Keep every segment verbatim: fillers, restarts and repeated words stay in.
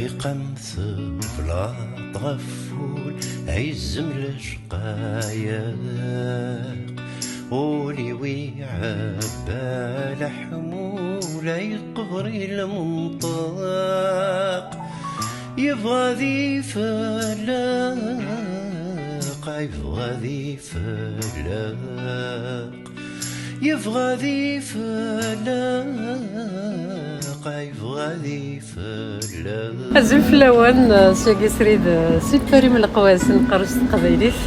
Iqqam teblaḍ ɣef wul, ay zzem lecqayeq. Ul-iw iɛebba leḥmul, ay qber i lmenṭeq. Yebɣa ad ifalleq, ay yebɣa ad ifalleq. Yebɣa ad ifalleq, ay yebɣa ad ifalleq. Azul fell-awen, eh, syagi srid, eh, si Paris, m leqwas neqqar s teqbaylit.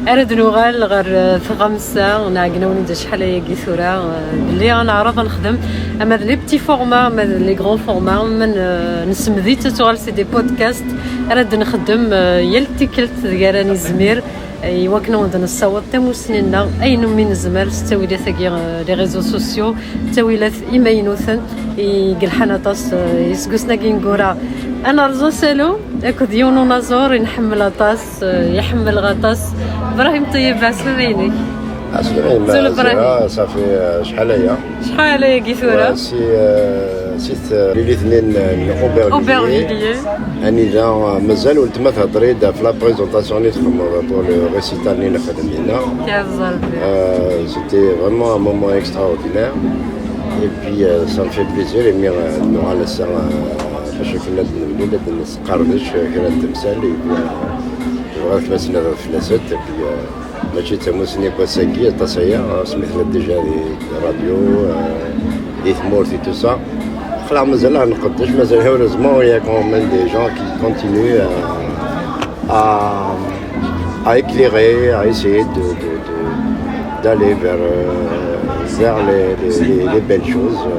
Ara d-nuɣal ɣer, eh, tɣamsa, nɛeggen-awen-d acḥal ayagi tura, eh, belli ad neɛreḍ ad nexdem ama d les petits formats, ama d les grands formats, ma n-, eh, nsemdi-tt ad tuɣal c'est des podcasts ara d-nxeddem, eh, yal tikkelt deg ara nizmir. I wakken ad wen-d-nessaweḍ tamusni-nneɣ, ayen umi nezmer s ttawilat-agi, eh, les réseaux sociaux, ttawilat imaynuten i yelḥan aṭas, eh, iseggasen-agi ineggura. Ad nerẓ asalu akked yiwen unaẓur i nḥemmel aṭas, eh, iḥemmel aṭas, Brahim Ṭeyyeb, ɛeslama-inek. Ɛeslama-im, Zul Brahim. Zira, ça fait, euh, شحال هي. Acḥal ayagi tura? Si, euh, si t-, les lignes n Aubervilliers. Aubervilliers. Anida, euh, mazal weltma thedder-d ɣef la présentation i txedmeḍ pour le récital-nni nexdem dinna. Yaẓalbi. Euh, c'était vraiment un moment extraordinaire. Et puis, euh, ça me fait plaisir, imi, euh, nuɣal ass-a, euh, bac akken ad nemlil, ad nesqerdec, euh, kra n temsal, et puis, euh, bɣiɣ ad tmasneḍ fell-asent, et puis, euh, Mačči d tamusni n wass-agi, aṭas aya, asmi tella déjà di radio, euh, di tmurt et tout ça. Aql-aɣ mazal ad nqeddec, mazal heureusement, il y a quand même des gens qui continuent à, à, à éclairer, à essayer de, de, de, d'aller vers, euh, vers les, les, les, les belles choses. Euh,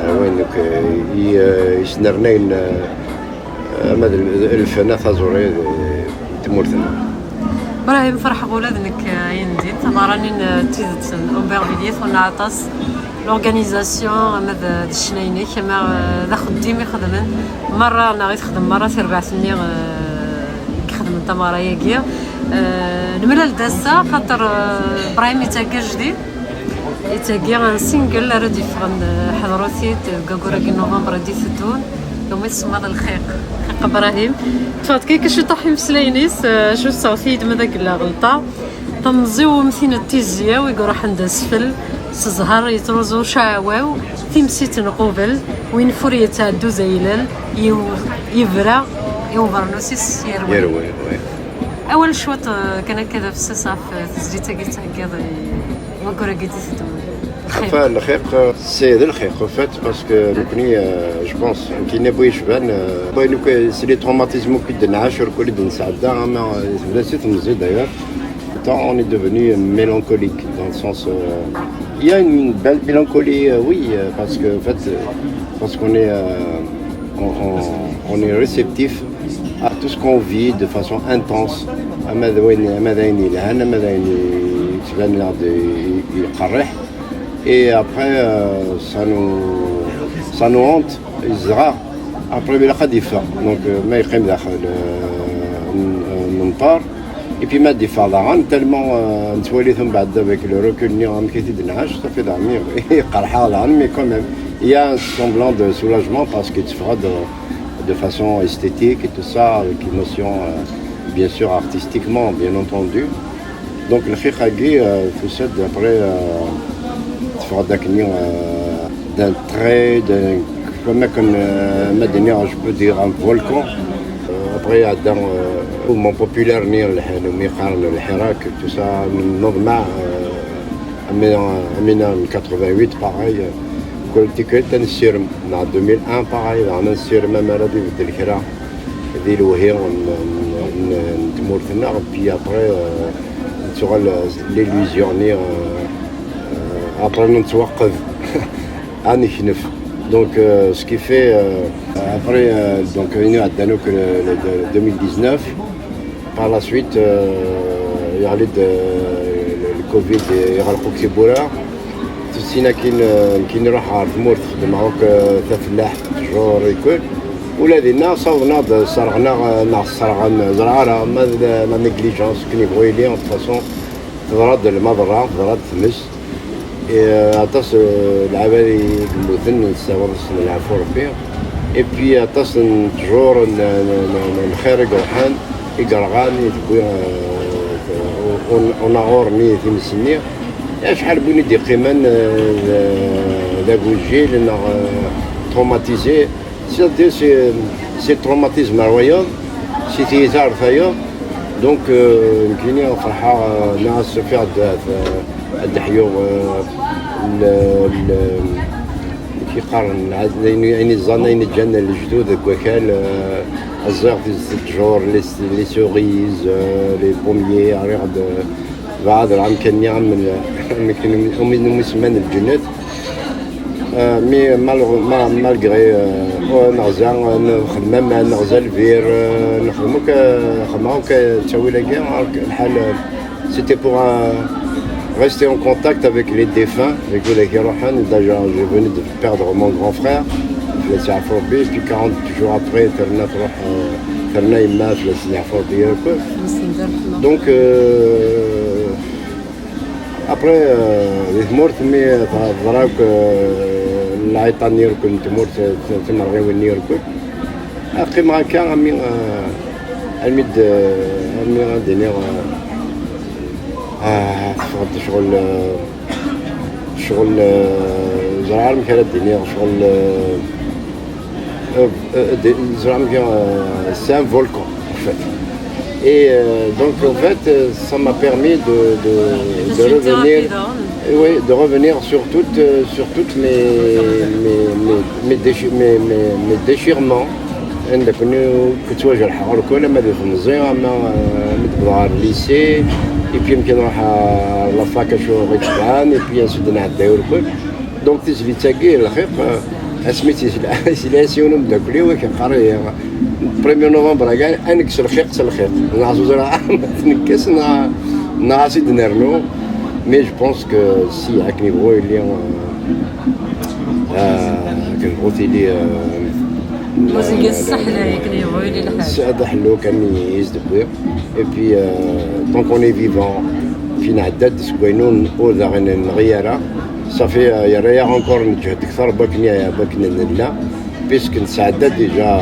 euh, ouais, donc, euh, i, euh, yesnernayen, euh, ama d l-, lfenna taẓuri d tmurt-nneɣ. Ibrahim, ferḥeɣ ula d nekk, eh, ayen din. Tameɣra-nni n, eh, tidet n Aubervilliers tuneɛ aṭas. L'organisation, ama d, d ccna-inek, ama, eh, d axeddim i xedmen merra, neɣ i texdem merra terbaɛt-nni, eh, i ixedmen tameɣra-agi. Eh, nemlal-d ass-a, xaṭer, eh, Ibrahim yettɛeggi ajdid. Yettagi single ara d-yeffɣen, eh, ḥḍru-t-id deg waggur-agi n November i d-iteddun, umi tsemmaḍ Lxiq, Lxiq Ibrahim. Ṭṭfeɣ-d kika ciṭuḥ imeslayen-is, eh, acu tseɣti-d ma d agella ɣelṭa. Tamẓiwem tin n tizya, wi iruḥen d asfel, s zzher yettruẓu ucaɛwaw, timsit n qubel, win fur yettɛeddu d aylal, yew-, yebra i ubernus-is yerwel. Yerwel, oui. Awal cwiṭ, eh, kan akka d afessas ɣef, eh, tezlit-agi d-theggiḍ i waggur-agi d-iteddun. Enfin, Lxiq, euh, c'est de Lxiq, en fait, parce que nekkni, euh, je pense, nekkini bu yecban, euh, bon, nekkni, c'est les traumatismes qui d-nɛac, ur kulli d-nesɛedda, ama, euh, tebda si temẓi, d'ailleurs. Tant on est devenu mélancolique, dans le sens, euh, il y a une belle mélancolie, euh, oui, euh, parce que, en fait, euh, parce qu'on est, euh, on, on, on est réceptif à tout ce qu'on vit de façon intense. Ama d wayen, ama d ayen yelhan, ama d ayen yettbanen-aɣ-d i-, i-, iqerriḥ. Et après, euh, ça nous, ça nous hante, yezɣa. Après, ilaq ad d-yeffeɣ. Donc, euh, ma yeqqim daxel, euh, n-, n-, nenṭer. Et puis, ma d-yeffeɣ daɣen, tellement, euh, nettwali-t mbeɛd avec le recul-nni, amek i t-id-nɛac, ça fait daɣen iqerḥ-aɣ daɣen, mais quand même, il y a un semblant de soulagement parce qu'il se fera de, de façon esthétique et tout ça, avec émotion, euh, bien sûr, artistiquement, bien entendu. Donc, Lxiq-agi, euh, tusa-d après, euh, teffeɣ-d akkenni, euh, d'un trait, d'un, comme akken, euh, ma d-iniɣ, je peux dire, un volcan. Euh, après, il y a dans, euh, mouvement populaire, ni le, le, le, le hirak, tout ça, neḍmeɛ, euh, Amina, Amina en quatre-vingt-huit, pareil, euh, kul tikkelt ad nessirem, neɣ deux mille un, pareil, daɣen ad nessirem amar ad ibeddel kra di lewhi n, n, n, n tmurt-nneɣ, puis après, euh, nettuɣal, euh, l'illusion-nni, euh, euh, après nettwaqqed, ad neknef. Donc, euh, ce qui fait, euh, après, euh, donc, ayen iɛeddan akk, le, le, le deux mille dix-neuf, par la suite, euh, yeɣli-d, euh, le, le covid, yeɣleq akk tiwwura. Tessin akin, euh, nekkini ruḥeɣ ɣer tmurt, xedmeɣ akk, euh, tafellaḥt, ttjur, ikul. Ula dinna, sawḍen-aɣ-d, sserɣen-aɣ, euh, neɣ sserɣen, ẓriɣ ara, ma d la, la négligence, akken yebɣu yili, de toute façon, teḍra-d lmaḍerra, teḍra-d tmes. Et, euh, aṭas, euh, lɛibad i yemmuten, nessaweḍ-asen lɛafu Rebbi. Et puis aṭas n ttjur n, n, n, n lxir i iruḥen, i yerɣan, i tewwi, euh, un-, unaɣur-nni times-nni. Acḥal n win i d-iqqimen, euh, d, d agujil neɣ, euh, traumatisé. C'est, c'est, c'est traumatisme ar wayeḍ, si tiyita ar tayeḍ. Donc, euh, nekkini ferḥeɣ, euh, neɣ sufiɣ-d, euh, ad d-ḥyuɣ, euh, le, le, amek i qqaren, ayen, ayen iẓẓan, ayen ǧǧan lejdud deg wakal, euh, ẓẓiɣ tis-, ttjur, les, les cerises, euh, les pommiers, rriɣ-d, euh, beɛd lɛamka-nni am, am akken umi, umi, umi semman lǧennet. Euh, mais malheure-, ma-, malgré, euh, ouais, neɣza, euh, nexdem aman, neɣza lbir, euh, nexdem akk, euh, xedmeɣ akk, euh, ttawil-agi, lḥal, euh, c'était pour, euh, rester en contact avec les défunts, avec les gens qui, déjà, je venais de perdre mon grand frère, le Saint Forbi, et puis quarante jours après, terna truḥ, euh, terna yemma, le Saint Forbi, quoi. Donc, euh, après, euh, di tmurt mi teḍra akk, euh, lɛiṭa-nni irkel n tmurt, timerɣiwin-nni irkel. Qqimeɣ akka armi, euh, armi d, armi ad d-iniɣ, euh, ah, teffeɣ-d ccɣel, euh, ccɣel, euh, ẓriɣ amek ara d-iniɣ, ccɣel, euh, euh, euh, de, ẓriɣ amek, euh, c'est un volcan, en fait. Et, euh, donc, en fait, euh, ça m'a permis de, de, de revenir, oui, de revenir sur toutes, euh, sur toutes mes, mes, mes, mes déchi-, mes, mes, mes déchirements. Anda kunni ur ttwajerḥeɣ ur kun ama di temẓi, ama, euh, mi d-wwḍeɣ ɣer lycée, et puis amek i nruḥ, euh, la fac acu i yetbɛen, et puis ainsi de suite, nɛedda ur kun. Donc, tizlit-agi, lxiq, euh, asmi tt-yesla, yesla-as yiwen umeddakel-iw, i k-yeqqar, eh, premier novembre-agi, ad nekkes lxiq s lxiq. Neɣ s uzra, ad t-nekkes, neɣ, neɣ ad s-id-nernu. Mais je pense que si, akken yebɣu yili, euh, euh, akken yebɣu tili, euh, la, la, la, la, Ssaɛd Ḥellu kan i s-d-wwiɣ. Et puis, euh, tant qu'on est vivant, fi nɛedda-d seg wayen ur, ur d aɣ-, neɣi ara, safi, euh, yerra-yaɣ encore neǧhed kter n wakken, n wakken nella, puisque nesɛedda déjà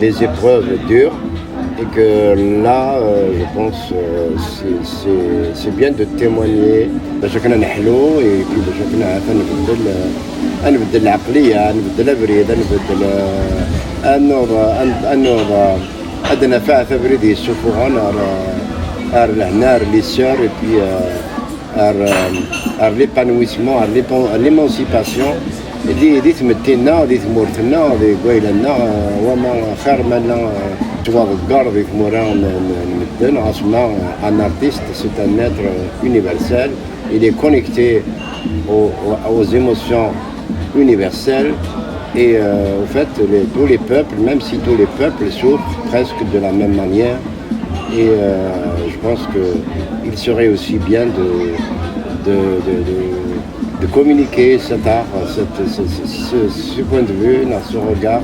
des épreuves dures, et que là, euh, je pense, euh, c'est, c'est, c'est bien de témoigner. Bac akken ad neḥlu, et puis bac akken ad nbeddel, euh, ad nbeddel lɛeqliya, ad nbeddel abrid, ad nbeddel, euh, ad nuɣ, ad, ad nuɣ, euh, ad naf ahat abrid yessufuɣen ar, ar lehna, ar les sœurs, et puis, euh, ar, euh, ar l'épanouissement, ar l'épan-, l'émancipation, di, di tmetti-nneɣ, di tmurt-nneɣ, di wayla-nneɣ, euh, wama xir ma nella, euh, tettwaḍegger di tmura n, n, n medden, ɣas ma, euh, un artiste, c'est un être, euh, universel, il est connecté aux, aux, aux émotions universelles. Et, euh, au fait, les, tous les peuples, même si tous les peuples souffrent presque de la même manière, et, euh, je pense que il serait aussi bien de, de, de, de, de communiquer cet art, cette, ce, ce, ce, ce point de vue, dans ce regard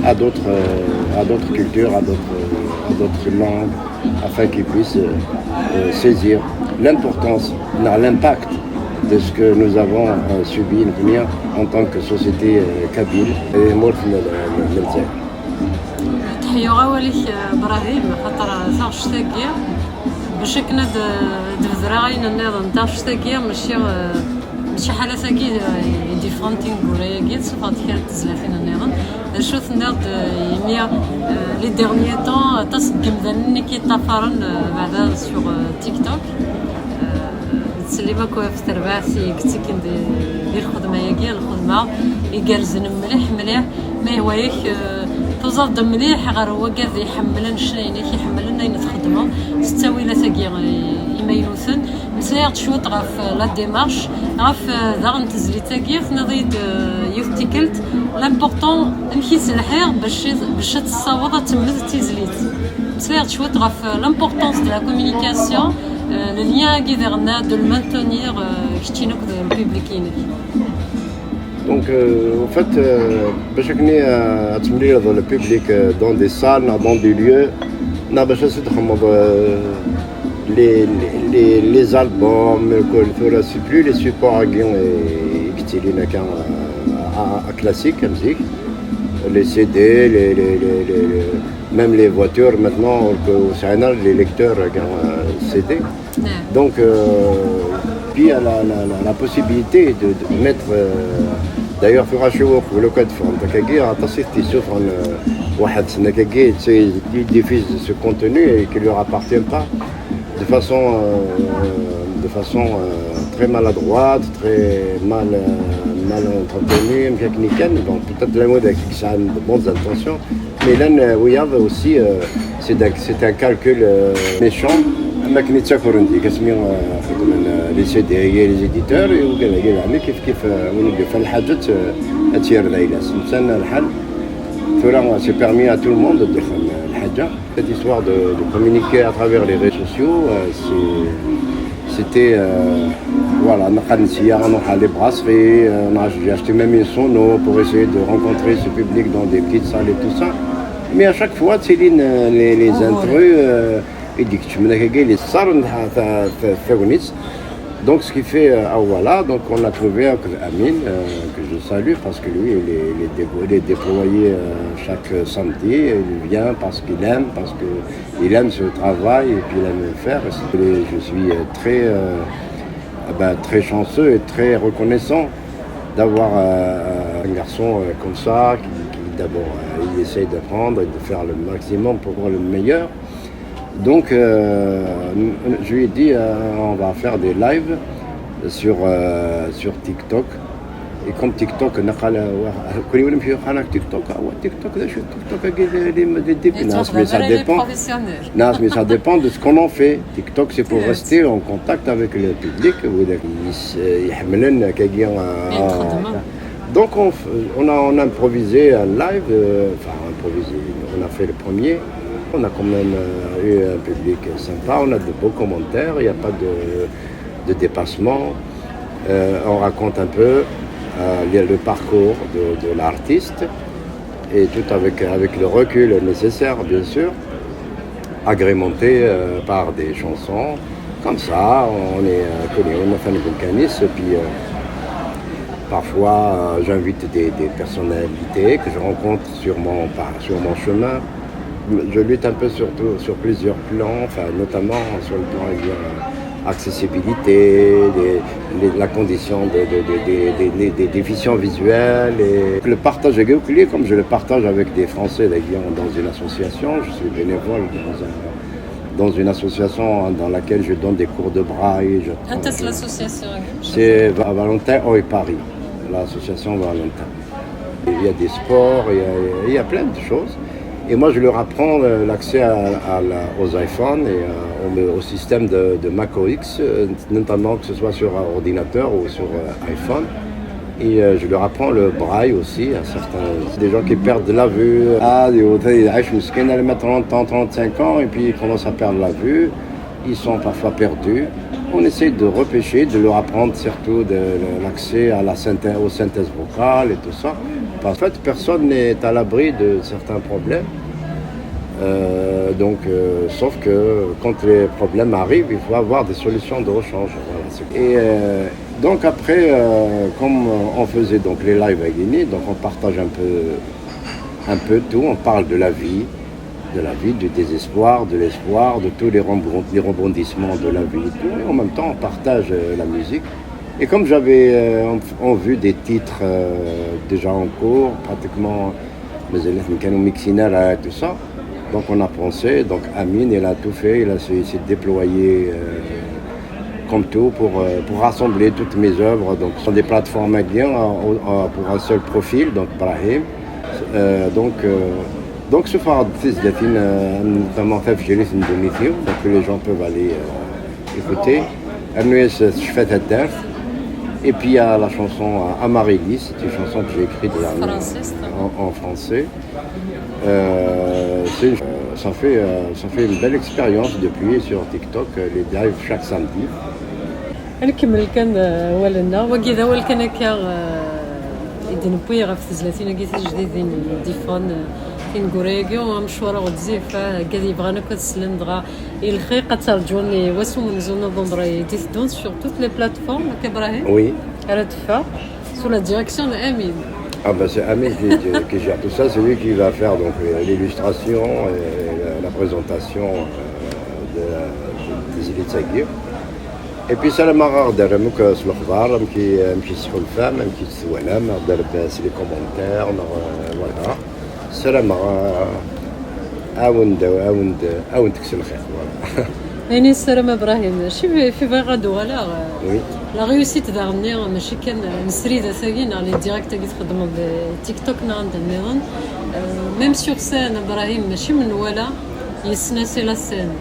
à d'autres, euh, à d'autres cultures, à d'autres, à d'autres langues, afin qu'ils puissent, euh, euh, saisir l'importance, non, l'impact de ce que nous avons, euh, subi, nekkni, en tant que société, euh, kabyle, et tmurt n, n, n Lezzayer. Teḥyuɣ awal-ik, euh, Brahim, xaṭer, euh, taɣect-agi, bac akken ad, euh, d-bedreɣ ayen nniḍen, taɣect-agi mačči, euh, mačči ḥala tagi, euh, i d-yeffɣen tineggura-agi, tessuffeɣ-d kra n tezlatin nniḍen. D acu tenniḍ-d, euh, imi, euh, les derniers temps, aṭas n yimdanen i k-yeṭṭafaren, euh, beɛda sur, euh, TikTok. Euh, nettsellim akk ɣef terbaɛt i yettekkin di, di lxedma-agi, lxedma igerrzen mliḥ, mliḥ. Ma yehwa-yak, euh, tuẓaḍ-d mliḥ ɣer wagad iḥemmlen ccna-inek, iḥemmlen ayen txeddmeḍ, s ttawilat-agi, euh, imaynuten. Meslayeɣ-d cwiṭ ɣef, euh, la démarche, ɣef, euh, daɣen tezlit-agi, tenniḍ-iyi-d, euh, yiwet tikkelt, l'important, amek i s-lḥiɣ bac, bac ad tessaweḍ ad temmed tizlit. Meslayeɣ-d cwiṭ ɣef, euh, l'importance de la communication, euh, le lien-agi diɣen, de le maintenir, euh, keččini akked le public-inek. Donc, euh, en fait, euh, bac akken, euh, ad temlileḍ le public, euh, dans des salles, neɣ dans des lieux, neɣ bac ad txedmeḍ, euh, les, les, les, les albums, mkul tura, c'est plus les supports-agi, euh, i yettilin akka, euh, à, à classique, am zik. Les C D, les, les, les, les, les- même les voitures maintenant, on peut aussi les lecteurs, euh, C D. Donc, euh, puis il y a la, la, la, la possibilité de, de mettre, euh, d'ailleurs, في الراديو ولا كاد فون داكاكي عطاسي تيسوف عن واحد سناكاكي تيديفيز ce contenu et qui leur appartient pas de façon, euh, de façon euh, très maladroite, très mal, euh, mal entretenue, mécanique. Donc peut-être la mode avec de bonnes intentions, mais là, euh, oui, il y avait aussi, euh, c'est d'un- c'est un calcul euh, méchant. ما كنت تاكل عندي كتسمي، آه، خدمة les C D et les éditeurs وقال لك يعني كيف كيف، آه، ونبدا في الحاجة، آه، تير ليلى سمسان الحال. ثورة c'est permis à tout le monde de défendre الحاجة. Cette histoire de, de communiquer à travers les réseaux sociaux, euh, c'est- c'était, euh, voilà, نقل نسيا نروح à les brasseries, euh, on a- j'ai acheté même une sono pour essayer de rencontrer ce public dans des petites salles et tout ça. Mais à chaque fois, Céline, euh, les, les intrus, euh, يديك تشمنا كاكي les salles, donc ce qui fait, euh, ah, voilà, donc on a trouvé avec Amine, euh, que je salue parce que lui, il est, il est dé- il est déployé euh, chaque samedi. Il vient parce qu'il aime, parce qu'il aime ce travail et puis il aime le faire. Et je suis euh, très, euh, ah ben, très chanceux et très reconnaissant d'avoir euh, un garçon euh, comme ça, qui, qui d'abord euh, il essaye d'apprendre et de faire le maximum pour le meilleur. Donc, euh, je lui ai dit, euh, on va faire des lives sur, euh, sur TikTok. Et comme TikTok, نقل كل يوم في قناة تيك توك، هو تيك توك ذا شو تيك توك، ناس mais ça dépend. ناس mais ça dépend de ce qu'on en fait. TikTok, c'est pour rester en contact avec le public. Donc on, on a, on a improvisé un live, euh, enfin improvisé, on a fait le premier. On a quand même euh, eu un public sympa, on a de beaux commentaires, il n'y a pas de, de dépassement. Euh, on raconte un peu euh, le, le parcours de, de l'artiste et tout avec, avec le recul nécessaire, bien sûr, agrémenté euh, par des chansons. Comme ça, on est euh, connu, on a fait une bonne et puis euh, parfois euh, j'invite des, des personnalités que je rencontre sur mon, par- sur mon chemin. Je lutte un peu sur, tout- sur plusieurs plans, enfin, notamment sur le plan eh bien, accessibilité, les- les- la condition de- de- de- des- des- des- des déficients visuels. Et le partage avec les, comme je le partage avec des Français d'ailleurs dans une association, je suis bénévole dans, un- dans une association dans laquelle je donne des cours de braille. Je- أنت l'association C'est Va- Valentin Oy Paris, l'association Valentin. Il y a des sports, il y a, il y a plein de choses. Et moi, je leur apprends euh, l'accès à- à la- aux iPhones et euh, au, au système de, de macOS, euh, notamment que ce soit sur un ordinateur ou sur euh, iPhone. Et euh, je leur apprends le braille aussi à certains. Des gens qui perdent la vue. Ah, des يعيش مسكين, elle met trente ans, trente-cinq ans, et puis ils commencent à perdre la vue. Ils sont parfois perdus. On essaie de repêcher, de leur apprendre surtout de, l'accès à la synthèse, aux synthèses vocales et tout ça. Parce qu'en fait, personne n'est à l'abri de certains problèmes. Euh, donc, euh, sauf que quand les problèmes arrivent, il faut avoir des solutions de rechange. Voilà. Et euh, donc après, euh, comme on faisait donc les lives à Guinée, donc on partage un peu, un peu tout. On parle de la vie, de la vie, du désespoir, de l'espoir, de tous les, rebond- les rebondissements de la vie et tout. Et en même temps, on partage euh, la musique. Et comme j'avais euh, en, en vue des titres euh, déjà en cours, pratiquement مازال ما كانوا ميكسينا راه tout ça. Donc on a pensé, donc Amine, il a tout fait, il a s'est s'est déployé euh, comme tout pour, euh, pour rassembler toutes mes œuvres. Donc ce sont des plateformes bien euh, euh, pour un seul profil, donc Brahim. Euh, donc, euh, donc ce soir, c'est notamment fait Gélis Indonésie, donc les gens peuvent aller euh, écouter. Ernest Shfet Haddad. Et puis il y a la chanson euh, Amaryllis, c'est une chanson que j'ai écrite là, Français, c'est ça. en, en français. Euh, c'est une- euh, ça, fait, euh, ça fait une belle expérience depuis sur TikTok, euh, les lives chaque samedi. نكمل كان آه، ولنا وكذا ولكن هكا آه، إذا نبوي غا في تزلاتين كي تجديدين ديفون تنقوريكي ومشوار غتزيف كذي بغانا كتسلم دغا الخير قترجوني واسو من زون نوفمبر يديث دون sur toutes les plateformes كابراهيم Oui. على دفا sous la direction d'Amine. Ah ben c'est Amine qui, qui- qui gère tout ça, c'est lui qui va faire donc les- l'illustration et la, la présentation euh, de la, des élites Sagir. Et puis ça la marre de Ramouk sur le khbar, qui qui se fait le femme, qui se voit là, de c'est les commentaires, euh, voilà. Ça la marre. Aoun de, aoun de, aoun de, voilà. Ayen yessaram Ibrahim, mačči fi bɣiɣ ad d-uɣaleɣ. Oui. La réussite daɣen-nni, mačči kan nesrida tagi neɣ les directs-agi txeddmeḍ di TikTok neɣ anda nniḍen. Euh, même sur scène, Ibrahim, mačči menwala, yessen-as i la scène.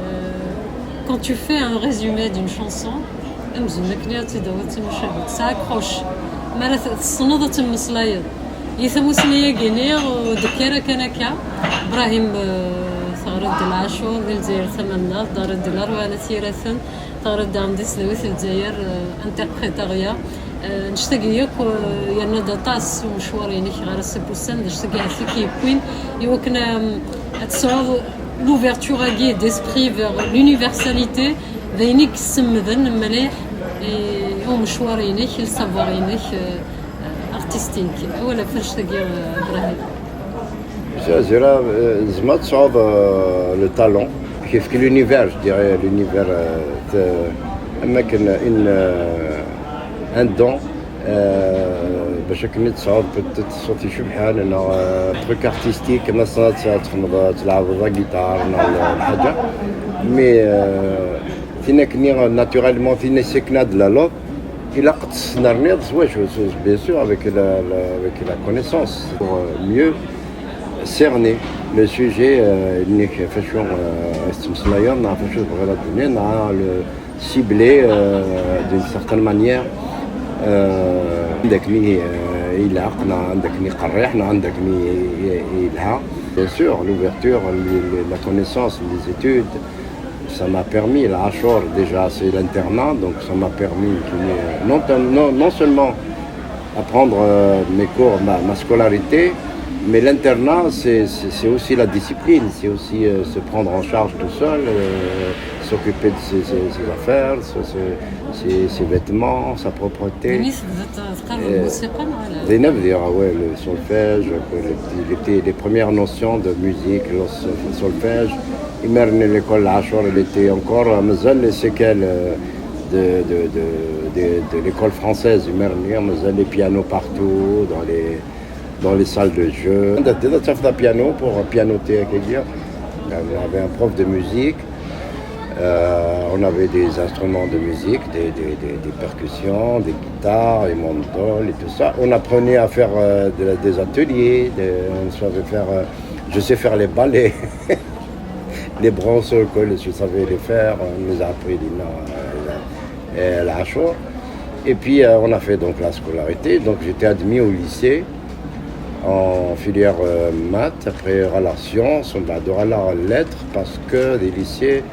Euh, quand tu fais un résumé d'une chanson, amzun akken ad tt-id-tawiḍ d tamacahut, ça accroche. Mi ara t- tessneḍ ad temmeslayeḍ. I tamusni-agi-nni ur d-tekker kan akka. Ibrahim, euh, teɣriḍ di Lɛacur, di Lezzayer Tamannaḍt, teɣriḍ di Larebɛa n At Yiraten, teɣriḍ daɣen di tesdawit n Lezzayer, euh, interprétariat. Euh, annect-agi yakk, euh, yerna-d aṭas umecwar-inek ɣer ass n wussan, d annect-agi ahat i k-yewwin i wakken, euh, ad tesɛuḍ l'ouverture-agi d'esprit vers l'universalité, d ayen i yessemden mliḥ i umecwar-inek, le savoir-inek, euh, artistique. Awal ɣef annect-agi, euh, Ibrahim. Zira, euh, tzemreḍ ad tesɛuḍ euh, le talent, kif que l'univers, je dirais, l'univers, euh, te- am akken une, euh, un don, euh, bac akken ad tesɛuḍ peut-être ṣṣut icebḥen, neɣ euh, truc artistique, ma tessneḍ ad txedmeḍ, ad tleɛbeḍ la guitare, neɣ lḥaǧa. Mais euh, tin akken naturellement, tin akken ad d-tleɛbeḍ, ilaq ad tesnerniḍ s wacu, s- bien sûr, avec la, la- avec la connaissance, pour euh, mieux cerner le sujet, euh, nek facu euh, tettmeslayeḍ, neɣ facu tebɣiḍ ad d-tiniḍ, neɣ le cibler euh, d'une certaine manière. Euh, عندك مي يلعق، عندك مي قريح، عندك مي يلها. Bien sûr, l'ouverture, les- les- la connaissance, les études, ça m'a permis, Lachor, déjà, c'est l'internat, donc ça m'a permis de, non, non, non seulement apprendre euh, mes cours, ma, ma scolarité, mais l'internat, c'est c'est- c'est aussi la discipline, c'est aussi euh, se prendre en charge tout seul, euh, s'occuper de ses, ses- ses affaires, ses, ses- ses- ses vêtements, sa propreté. Ini tebdiḍ teqqareḍ Euh, lmusiqa neɣ ala? Des neuf, ah ouais, le solfège, quoi, les, petits- les, petits- les premières notions de musique, le sol- solfège. Imir l'école Lachor, elle était encore, euh, mazal les séquelles euh, de, de, de, de, de l'école française. Imir mazal les pianos partout, dans les, dans les salles de jeu. On a déjà fait un piano pour pianoter avec les gars. On avait un prof de musique. Euh, on avait des instruments de musique, des, des, des- des percussions, des guitares, des mandoles et tout ça. On apprenait à faire euh, de la- des ateliers, des- on savait faire, euh, je sais faire les balais, les bronzes, quoi, je savais les faire, on nous a appris les noms, euh, et la chose. Et puis euh, on a fait donc la scolarité, donc j'étais admis au lycée en filière euh, maths, après relations, on va de lettres, parce que des lycées,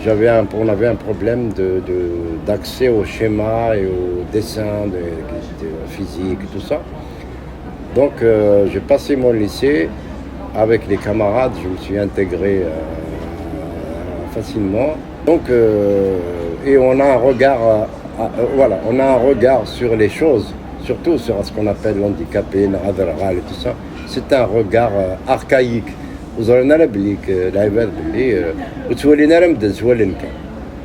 j'avais un, on avait un problème de, de- d'accès au schéma et au dessin de, de physique, tout ça. Donc euh, j'ai passé mon lycée avec les camarades, je me suis intégré euh, facilement. Donc, euh, et on a un regard, euh, euh, voilà, on a un regard sur les choses, surtout sur ce qu'on appelle l'handicapé, le et tout ça. C'est un regard euh, archaïque. Vous aurez la et euh,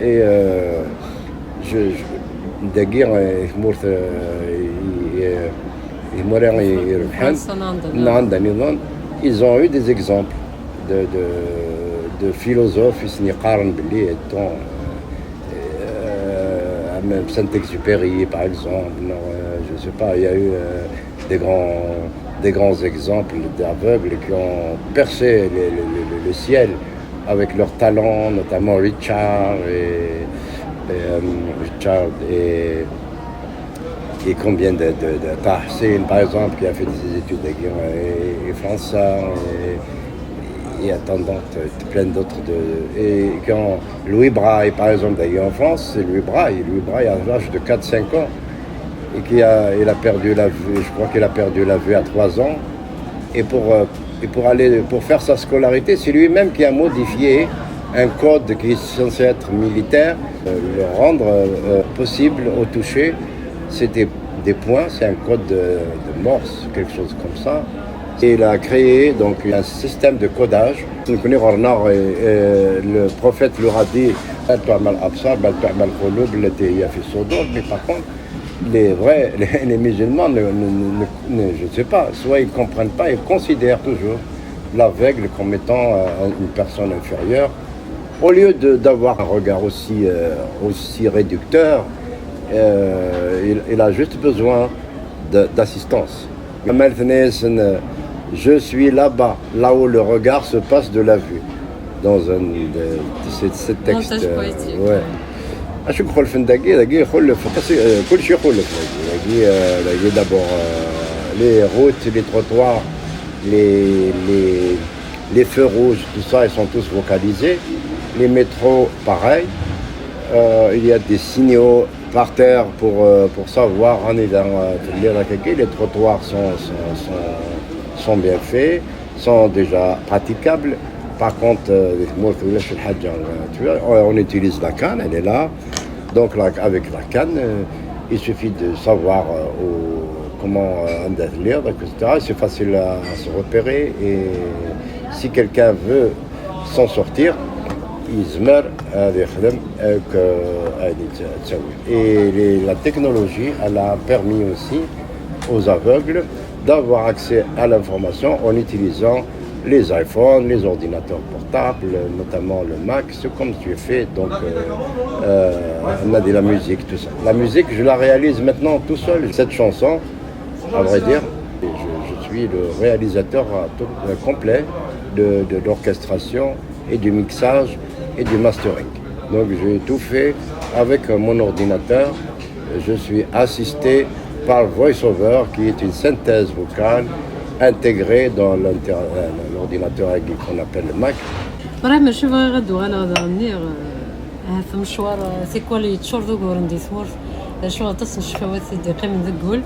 et euh, je, je, dagi, euh, tmurt, euh, i- euh, imura i- irebḥen, Fransa neɣ anda neɣ anda nniḍen, ils ont eu des exemples de, de, de philosophes i sen-yeqqaren belli étant euh, même Saint-Exupéry, par exemple, non, euh, je sais pas, il y a eu euh, des grands, des grands exemples d'aveugles qui ont percé le, le- le- le ciel avec leur talent, notamment Richard et, et, euh, Richard et, et combien de, de, de Tahsin, par exemple, qui a fait des études avec et, et François et, et attendant, euh, plein d'autres de, et qui ont Louis Braille, par exemple, d'ailleurs en France, c'est Louis Braille. Louis Braille, à l'âge de quatre cinq ans, et qui a, il a perdu la vue, je crois qu'il a perdu la vue à trois ans. Et pour, euh, et pour aller, pour faire sa scolarité, c'est lui-même qui a modifié un code qui est censé être militaire, euh, le rendre euh, euh, possible au toucher. C'était Des points, c'est un code de, de Morse, quelque chose comme ça. Et il a créé donc un système de codage. Donc, on est en retard, et, et le prophète leur a dit, بل تعمى الأبصار، بل تعمى القلوب التي هي في الصدور. Mais par contre, les vrais, les, les musulmans, ne, ne- ne- ne- je ne sais pas, soit ils ne comprennent pas, ils considèrent toujours l'aveugle comme étant euh, une personne inférieure. Au lieu de- d'avoir un regard aussi, euh, aussi réducteur, euh, il, il a juste besoin de- d'assistance. Amal Tnesen, euh, je suis là-bas, là où le regard se passe de la vue. Dans un de, de ces, ces textes. Montage poétique, Ouais. Ouais. اش يخلف داكي داكي يخلف كلشي يخلف داكي داكي دابور les routes, les trottoirs, les, les, les feux rouges, tout ça, ils sont tous vocalisés. Les métros, pareil. Euh, il y a des signaux par terre pour, euh, pour savoir. Les trottoirs sont, sont, sont, sont bien faits, sont déjà praticables. Par contre, euh, tu vois, on utilise la canne, elle est là. Donc là, avec la canne, euh, il suffit de savoir euh, comment euh, et cetera. C'est facile à, à se repérer et si quelqu'un veut s'en sortir, يزمر هذا يخدم avec euh, هذه التسويق. Et les- la technologie, elle a permis aussi aux aveugles d'avoir accès à l'information en utilisant les iPhones, les ordinateurs portables, notamment le Mac, ce comme tu fais, donc euh, euh, on a de la musique, tout ça. La musique, je la réalise maintenant tout seul, cette chanson, à vrai dire. Et je, je suis le réalisateur euh, tout- euh, complet de, de l'orchestration et du mixage et du mastering. Donc j'ai tout fait avec euh, mon ordinateur. Je suis assisté par VoiceOver, qui est une synthèse vocale intégrée dans l'inter- euh, l'ordinateur qu'on appelle le Mac. Vraiment, je suis vraiment هذا المشوار. C'est quoi اللي يتشور ذو غورن دي ثمورت؟ شو غطس نشفاوات دي قيم ذو قول.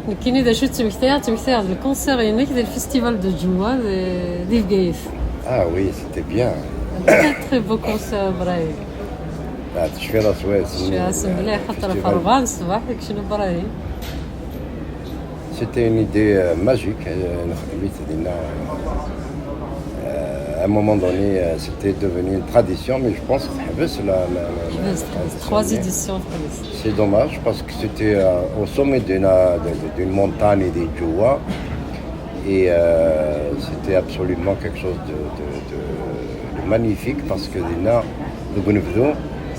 نكيني ذا شو تمكتيها تمكتيها الكونسير ينك ذا الفيستيفال دو جوا دي بقايث. Ah oui, c'était bien. Très très beau concert, Brahim. Ah, tu fais la souhaite. شو اسم بلي خاطر في أربعة الصباح داك شنو إبراهيم. C'était une idée euh, magique. Euh, نخدميت دينا, euh, à un moment donné, euh, c'était devenu une tradition, mais je pense que c'est la, la, la, la Trois éditions. C'est dommage parce que c'était euh, au sommet d'une d'une montagne des Djoua et euh, c'était absolument quelque chose de, de, de, de magnifique parce que دينا نبدو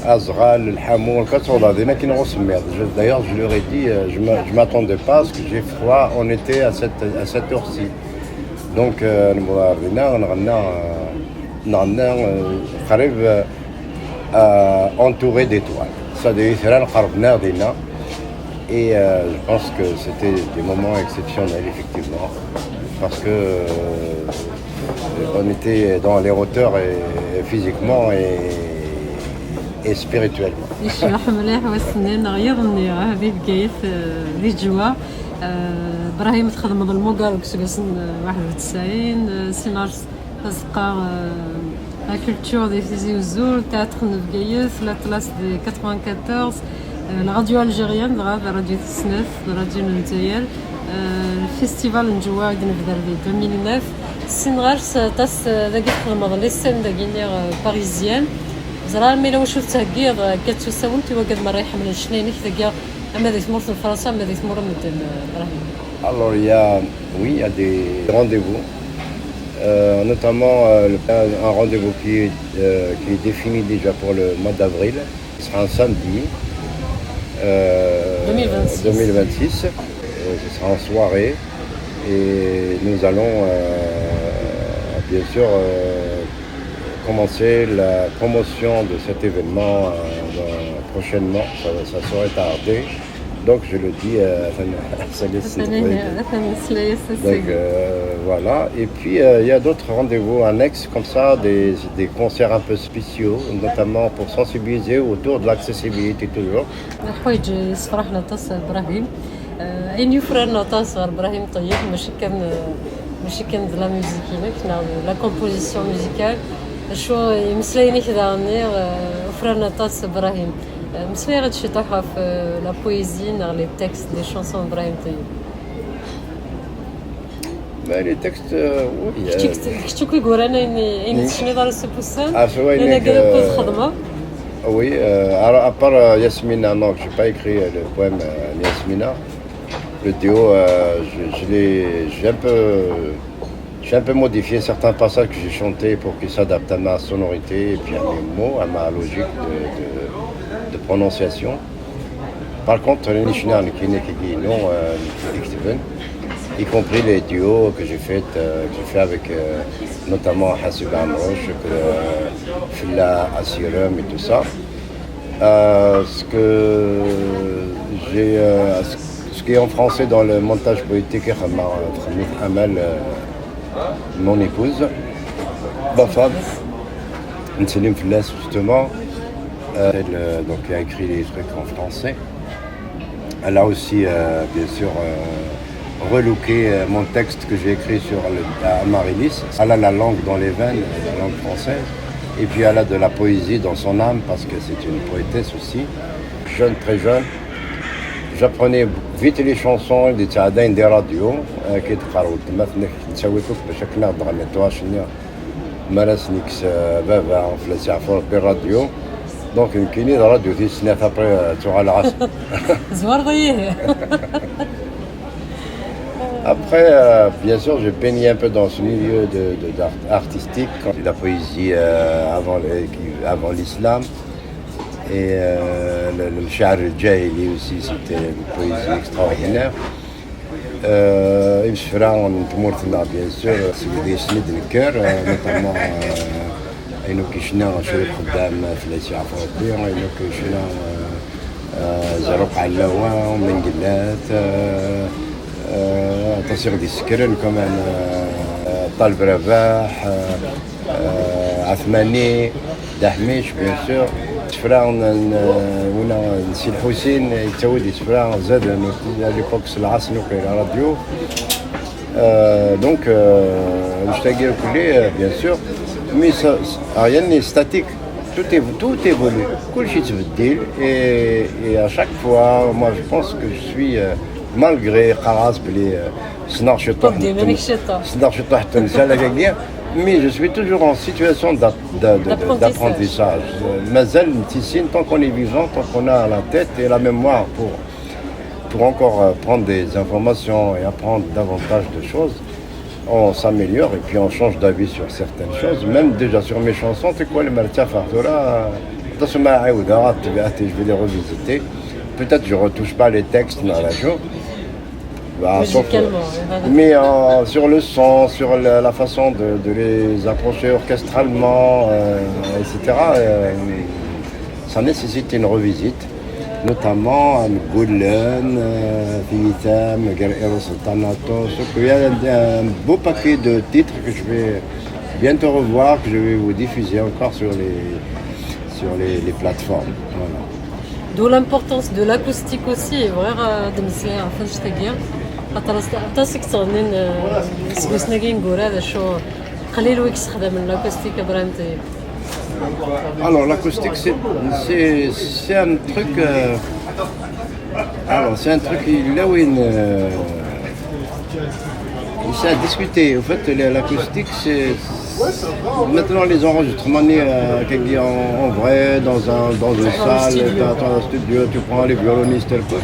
أزغال الحمو الكسوضة دينا كي نغوص المياه. D'ailleurs, je leur ai dit, euh, je ne m'attendais pas à ce que j'ai froid. On était à cette, à cette heure-ci. Donc, euh, نبغى دينا نغنى نغنى قريب euh, entouré d'étoiles. Ça, des étoiles, et euh, je pense que c'était des moments exceptionnels, effectivement, parce que euh, on était dans les hauteurs et, et physiquement et, et spirituellement. يشبح مليح وسنين غير النية هذه بقيت دي جوا. إبراهيم تخدم الموقع وكسبسن واحد وتسعين سينارس تزقى la culture des Tizi Ouzou, le théâtre de Bgayet, l'Atlas de quatre-vingt-quatorze, la radio algérienne, la radio Tisnef, la radio Nuntayer, le festival Ndjoua de deux mille neuf. Sinrars, tas dagi txedmeḍ les scènes dagi parisiennes. Ẓriɣ mi la wacu tettheggiḍ, akka d tusawent i wagad merra iḥemmlen ccna-inek dagi, ama di tmurt n Fransa ama di tmurt n medden, Ibrahim. Alors, il y a, oui, il y a des rendez-vous. Euh, notamment euh, un rendez-vous qui est, euh, qui est défini déjà pour le mois d'avril. Ce sera un samedi euh, deux mille vingt-six. deux mille vingt-six. Euh, ce sera en soirée et nous allons euh, bien sûr euh, commencer la promotion de cet événement euh, prochainement. Ça, ça serait tardé. Donc je le dis euh, ça ne- ça laisse- oui. Donc euh, voilà. Et puis euh, il y a d'autres rendez-vous annexes comme ça, des, des concerts un peu spéciaux, notamment pour sensibiliser autour de l'accessibilité toujours. الحوايج يسفرحنا طاس ابراهيم. آه، اين يفرن طاس ابراهيم طيب ماشي كان ماشي كان لا ميوزيك هناك لا كومبوزيسيون ميوزيكال. شو يمسليني كذا ني فرن طاس ابراهيم. Mmeslay-aɣ-d ciṭuḥ ɣef, euh, la poésie neɣ les textes des chansons n Brahim Tayeb. Ben, les textes, euh, oui. Kečč i k-, kečč akk i yuran ayen, ayen tecniḍ ara s ufussan. Ah, c'est vrai, Ayen mais akka que- i txedmeḍ. Oui, euh, alors, à part euh, Yasmina, non, j'ai pas écrit euh, le poème euh, Yasmina. Le duo, euh, je, je l'ai, j'ai un peu, j'ai un peu modifié certains passages que j'ai chantés pour qu'ils s'adaptent à ma sonorité et puis à mes mots, à ma logique de, de, de prononciation. Par contre, les Nishinan qui n'est qui non, euh, qui écrivent, y compris les duos que j'ai fait, euh, que j'ai fait avec euh, notamment Hassib Amrouche, que euh, Filla Asirum et tout ça. Euh, ce que j'ai, euh, ce qui est en français dans le montage poétique, Amal, euh, mon épouse, ma femme, Céline Fless, justement, euh, elle, euh, donc, a écrit des trucs en français. Elle a aussi, euh, bien sûr, euh, relooké euh, mon texte que j'ai écrit sur le, à Marilis. Elle a la langue dans les veines, la langue française. Et puis elle a de la poésie dans son âme parce que c'est une poétesse aussi. Jeune, très jeune, j'apprenais vite les chansons, les tchadins des radios, euh, qui étaient par ultimat, نسوي كوك باش كنا نغني trois شنيا. Maras Nix, Baba, Flassia, Fort, Radio. Donc, une quinée de radio, dix-neuf après, euh, tu auras la race. Zwarḍ-iyi. Après, euh, bien sûr, j'ai baigné un peu dans ce milieu de, de- d'art- artistique, la poésie euh, avant, le- avant l'islam. Et euh, le, le Mshar al-Jahili aussi, c'était une poésie extraordinaire. Euh, imsefra n tmurt-nneɣ, bien sûr, seg deg-sen i d-nekker, euh, notamment euh, ayen akk yecna Crif Xeddam, Fell-as yeɛfu Rebbi, ayen akk yecna euh, euh, Zaruq Ɛellawa, Mengellat, euh, euh, aṭas i ɣ-d-isekkren quand même, euh, Ṭaleb Rabaḥ, euh, euh, Ɛetmani, Daḥmic, bien sûr. Isefra n, n, n, n Si Lḥusin, yettawi-d isefra zaden, à l'époque, s lɛas n uqil, radio. Euh, donc, euh, annect-agi akk, euh, bien sûr. Mais ça, ça, rien n'est statique. Tout, est, tout évolue. كلشي يتبدل. Et, et à chaque fois, moi, je pense que je suis, euh, malgré qqareɣ-as بلي, euh, ssneɣ ciṭuḥ n Dima tem- nekk ciṭuḥ. ssneɣ ciṭuḥ n temsal akkagi, mais je suis toujours en situation d'a- d'a- de- de- D'apprentissage. d'apprentissage. Euh, Mazal nettissin, tant qu'on est vivant, tant qu'on a la tête et la mémoire pour, pour encore euh, prendre des informations et apprendre davantage de choses, on s'améliore et puis on change d'avis sur certaines choses. Même déjà sur mes chansons, c'est quoi le مرتفع ثورة؟ تصل مع عودة، je vais les revisiter. Peut-être je retouche pas les textes, mais à la jour. Bah, sauf- Musicalement, ouais, voilà. Mais euh, sur le son, sur la, la façon de, de les approcher orchestralement, euh, et cetera, euh, ça nécessite une revisite, notamment euh, Gullen, euh, Tiyita, Megar Eros Thanatos. Il y a un, un beau paquet de titres que je vais bientôt revoir, que je vais vous diffuser encore sur les, sur les, les plateformes. Voilà. D'où l'importance de l'acoustique aussi, bɣiɣ ad d-mmeslayeɣ ɣef annect-agi. Aṭas, aṭas i yettɣennin, euh, seg usnagi ineggura, d acu qlil wi yessexdamen l'acoustique, Ibrahim Tayeb. Alors, l'acoustique, c'est, c'est, c'est un truc. Euh, alors, c'est un truc, il a une, euh, c'est à discuter. En fait, la- l'acoustique, c'est. Maintenant, les enregistrements, euh, qu'est-ce qu'il y a en, en vrai, dans, un, dans une Dans un salle, studio. Dans un studio, tu prends les violonistes, tel que.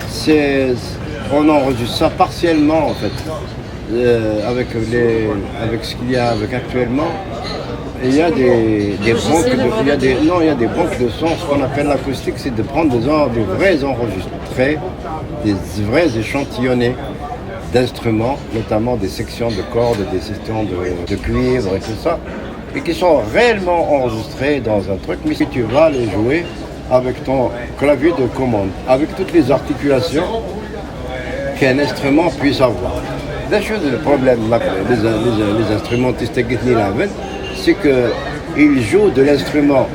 C'est, on enregistre ça partiellement, en fait. Euh, avec, les, avec ce qu'il y a avec actuellement, il y a des, des Logiciel banques de, vraiment il y a des, bien. Non, il y a des banques de sons. Ce qu'on appelle l'acoustique, c'est de prendre des, en- des vrais enregistrés, des vrais échantillonnés d'instruments, notamment des sections de cordes, des sections de, de cuivre et tout ça, et qui sont réellement enregistrés dans un truc, mais si tu vas les jouer avec ton clavier de commande, avec toutes les articulations qu'un instrument puisse avoir. D'ailleurs, le problème, les, les, les instrumentistes qui la veulent, c'est qu'ils jouent de l'instrument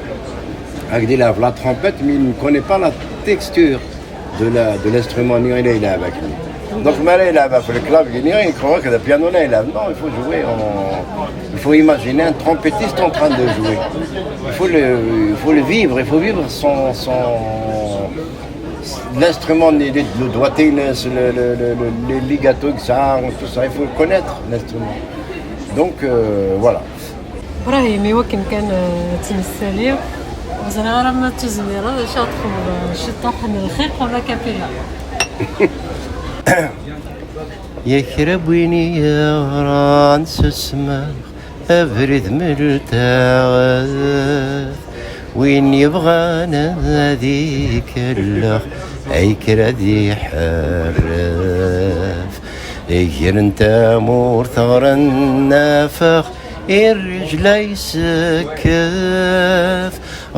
avec des laves, la trompette, mais ils ne connaissent pas la texture de la, de l'instrument ni il est là avec nous. Donc, mais là, il a fait le clavier, il croit que le piano là, il a. Non, il faut jouer en, il Faut imaginer un trompettiste en train de jouer. Il faut le, il faut le vivre, il faut vivre son, son, l'instrument, les, les, le doigté, le, le, le, le, le legato, et cetera, tout ça, il faut connaître l'instrument. Donc euh, voilà. Ibrahim, i wakken kan, eh, ad ttmessali, ur ẓriɣ ara ma tuzmireḍ acu ad txedmeḍ, eh, ciṭṭaḥ n lxiq wala kapila. Ya kra n win i yeɣran susmeɣ, abrid meltaɣet. Win yebɣan ad ikellex, ay kra ad iḥerref. Ger n tamurt ɣren afex, irrij la isekkef.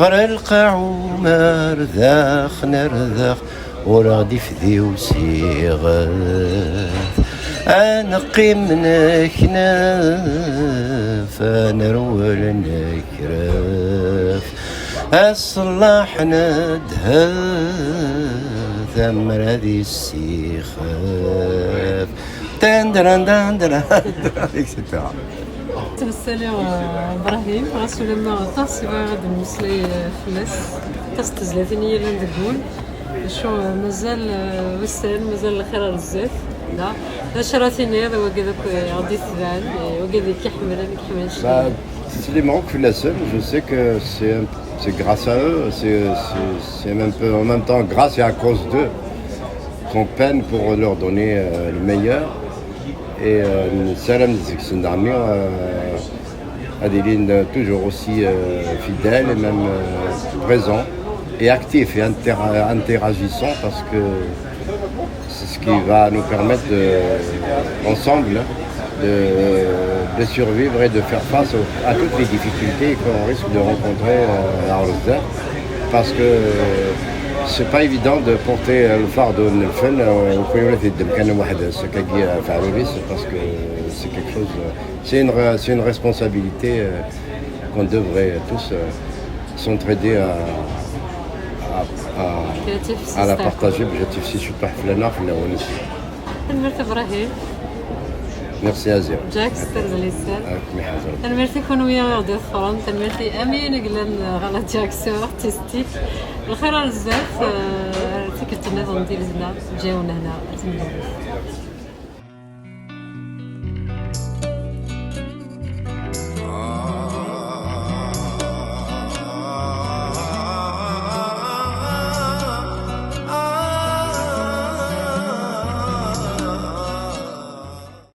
Ɣer lqaɛ umerdax nerdax, ur aɣ-d-ifdi usiɣet. Ad neqqim neknef, ad nerwel nekref. Aṣellaḥ nedhet, ammer ad issixef. Tandran, dandran, et cetera. Ttmessaliɣ, eh, Ibrahim, ɣas ulamma aṭas i bɣiɣ ad nemmeslay, eh, fell-as, aṭas n tezlatin i yellan deg wul. Acu, eh, mazal, eh, ussan, mazal lxir ar zdat. Da, d acu ara tiniḍ i wagad akk, eh, i ɣ-d-itebɛen, eh, wagad i k-iḥemmlen, i k-iḥemmlen Bah, c'est les Maroc Fulassem, je sais que c'est un- c'est grâce à eux, c'est c'est- c'est un peu en même temps grâce et à cause d'eux qu'on peine pour leur donner euh, le meilleur. Et euh, nessaram deg-sen daɣen euh, ad ilin toujours aussi euh, fidèles et même euh, présents et actifs et inter- interagissants parce que c'est ce qui va nous permettre de, ensemble de, de survivre et de faire face au- à toutes les difficultés qu'on risque de rencontrer euh, à Arlesda. Parce que c'est pas évident de porter le fardeau de Nelfen au premier de Mkan Wahda, ce qu'a dit euh, Faroulis, parce que c'est quelque chose, euh, c'est une, re- c'est une responsabilité euh, qu'on devrait tous euh, s'entraider à, à, à, à la partager. Objectif si super flâneur. Tanemmirt Ibrahim. Merci Azir. Jack, tanemmirt. Tanemmirt i kunwi i ɣ-d-iḍefren, tanemmirt i Amin i yellan ɣer la direction artistique. Lxir ar zdat, eh, tikkelt nniḍen di lezna, ǧǧiwen hna, tanemmirt.